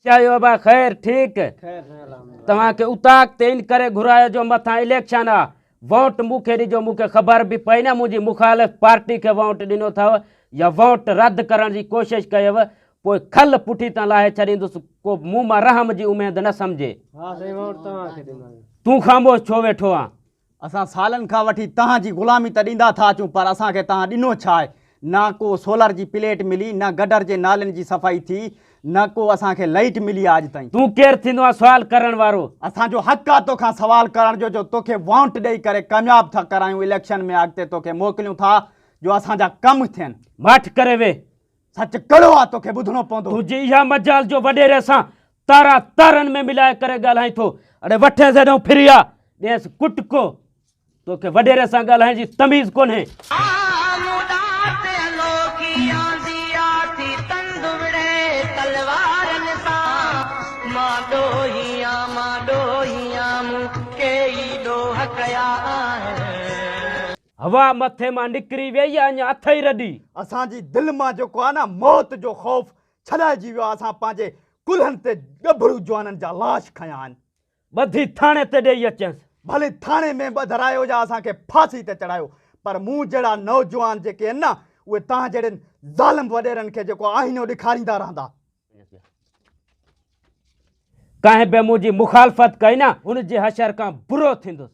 چيو ابا خير ٺيڪ. توهان کي اوطاق تي ان ڪري گهرايو جو مٿان اليڪشن آ ووٽ مون کي ڏجو مون کي خبر به پئي نه منهنجي مخالف پارٽي کي ووٽ ڏنو اٿو يا ووٽ رد ڪرڻ جي ڪوشش ڪيو پوء کل پٺي تان لاهي ڇڏيندس ڪو مون مان رحم جي اميد نه سمجهي. ها سائين ووٽ توهان کي ڏينداسين. تون خاموش ڇو ويٺو آن؟ اسان سالن کان وٺي توهان جي غلامي ته ڏيندا ٿا اچون پر اسان کي توهان ڏنو ڇا آهي؟ نه ڪو سولر جي پليٽ ملي، نه گڊر جي نالين جي صفائي ٿي، نه ڪو اسان کي لائيٽ ملي آهي اڄ تائين. تون ڪير ٿيندو آهين سوال ڪرڻ وارو؟ اسان جو حق آهي توکان سوال ڪرڻ جو جو توکي وونٽ ڏئي ڪري ڪامياب ٿا ڪرايون اليڪشن ۾ اڳتي توکي موڪليون ٿا جو اسان جا ڪم ٿين. ماٺ ڪري ويهه. سچ ڪڙو آ توکي ٻڌڻو پوندو. تنهنجي اها مجال جو وڏيري سان تارا تارن ۾ ملائي ڪري ڳالهائين ٿو. اڙي وٺيس هيڏانهن ڦري آ، ڏينس ڪٽڪو. توکي وڏيري سان ڳالهائڻ جي تميز ڪونهي. هوا مٿي مان نڪري ويئي يا اڃا اٿئي رڏي؟ اسان جي دل مان جيڪو آهي نه موت جو خوف ڇڏائجي ويو آهي، اسان پنهنجي ڪلهن تي ڳڀرو جوانن جا لاش کنيا آهن. ٻڌي ٿاڻي تي ڏيئي اچينس. ڀلي ٿاڻي ۾ ٻڌرايو يا اسان کي ڦاسي تي چڙهايو پر مون جهڙا نوجوان جيڪي آهن نه اهي توهان جهڙن ظالم وڏيرن کي جيڪو آئينو ڏيکاريندا رهندا. ڪنهن به منهنجي مخالفت ڪئي نه هن جي حشر کان برو ٿيندس.